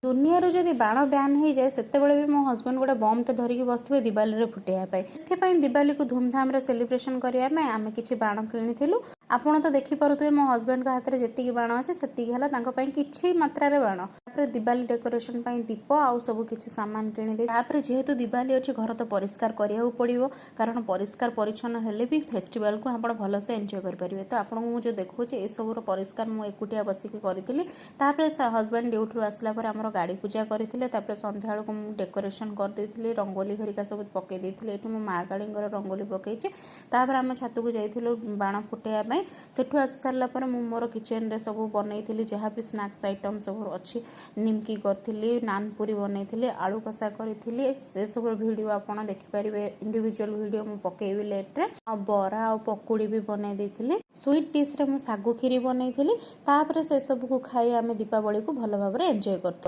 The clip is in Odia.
ଦୁନିଆରୁ ଯଦି ବାଣ ବ୍ୟାନ୍ ହେଇଯାଏ, ସେତେବେଳେ ବି ମୋ ହଜବେଣ୍ଡ ଗୋଟେ ବମ୍ଟେ ଧରିକି ବସିଥିବେ ଦିୱାଲିରେ ଫୁଟେଇବା ପାଇଁ। ସେଥିପାଇଁ ଦିୱାଲିକୁ ଧୁମଧାମରେ ସେଲିବ୍ରେସନ କରିବା ପାଇଁ ଆମେ କିଛି ବାଣ କିଣିଥିଲୁ। ଆପଣ ତ ଦେଖିପାରୁଥିବେ, ମୋ ହଜବେଣ୍ଡଙ୍କ ହାତରେ ଯେତିକି ବାଣ ଅଛି, ସେତିକି ହେଲା ତାଙ୍କ ପାଇଁ କିଛି ମାତ୍ରାରେ ବାଣ। ତାପରେ ଦିୱାଲି ଡେକୋରେସନ ପାଇଁ ଦୀପ ଆଉ ସବୁ କିଛି ସାମାନ କିଣିଦେଇ, ତାପରେ ଯେହେତୁ ଦିୱାଲି ଅଛି, ଘର ତ ପରିଷ୍କାର କରିବାକୁ ପଡ଼ିବ, କାରଣ ପରିଷ୍କାର ପରିଚ୍ଛନ୍ନ ହେଲେ ବି ଫେଷ୍ଟିଭାଲକୁ ଆପଣ ଭଲସେ ଏନ୍ଜୟ କରିପାରିବେ। ତ ଆପଣଙ୍କୁ ମୁଁ ଯେଉଁ ଦେଖାଉଛି, ଏସବୁର ପରିଷ୍କାର ମୁଁ ଏକୁଟିଆ ବସିକି କରିଥିଲି। ତାପରେ ହଜବେଣ୍ଡ ଡ୍ୟୁଟିରୁ ଆସିଲା ପରେ ଆମର ଗାଡ଼ି ପୂଜା କରିଥିଲେ। ତାପରେ ସନ୍ଧ୍ୟାବେଳକୁ ମୁଁ ଡେକୋରେସନ କରିଦେଇଥିଲି, ରଙ୍ଗୋଲି ଘରିକା ସବୁ ପକେଇ ଦେଇଥିଲି। ଏଠି ମୁଁ ମା କାଳୀଙ୍କର ରଙ୍ଗୋଲି ପକେଇଛି। ତାପରେ ଆମେ ଛାତକୁ ଯାଇଥିଲୁ ବାଣ ଫୁଟେଇବା ପାଇଁ। ସେଠୁ ଆସି ସାରିଲା ପରେ ମୁଁ ମୋର କିଚେନରେ ସବୁ ବନେଇଥିଲି, ଯାହା ବି ସ୍ନାକ୍ସ ଆଇଟମ୍ ସବୁ ଅଛି। ନିମକି କରିଥିଲି, ନାନ ପୁରୀ ବନେଇଥିଲି, ଆଳୁ କଷା କରିଥିଲି। ସେସବୁର ଭିଡ଼ିଓ ଆପଣ ଦେଖିପାରିବେ, ଇଣ୍ଡିଭିଜୁଆଲ ଭିଡ଼ିଓ ମୁଁ ପକେଇବି ଲେଟ୍ରେ। ଆଉ ବରା ଆଉ ପକୁଡ଼ି ବି ବନେଇ ଦେଇଥିଲି। ସୁଇଟ୍ ଡିସ୍ରେ ମୁଁ ଶାଗୁ କ୍ଷୀରି ବନେଇଥିଲି। ତାପରେ ସେସବୁକୁ ଖାଇ ଆମେ ଦୀପାବଳିକୁ ଭଲ ଭାବରେ ଏନ୍ଜୟ କରିଥିଲୁ।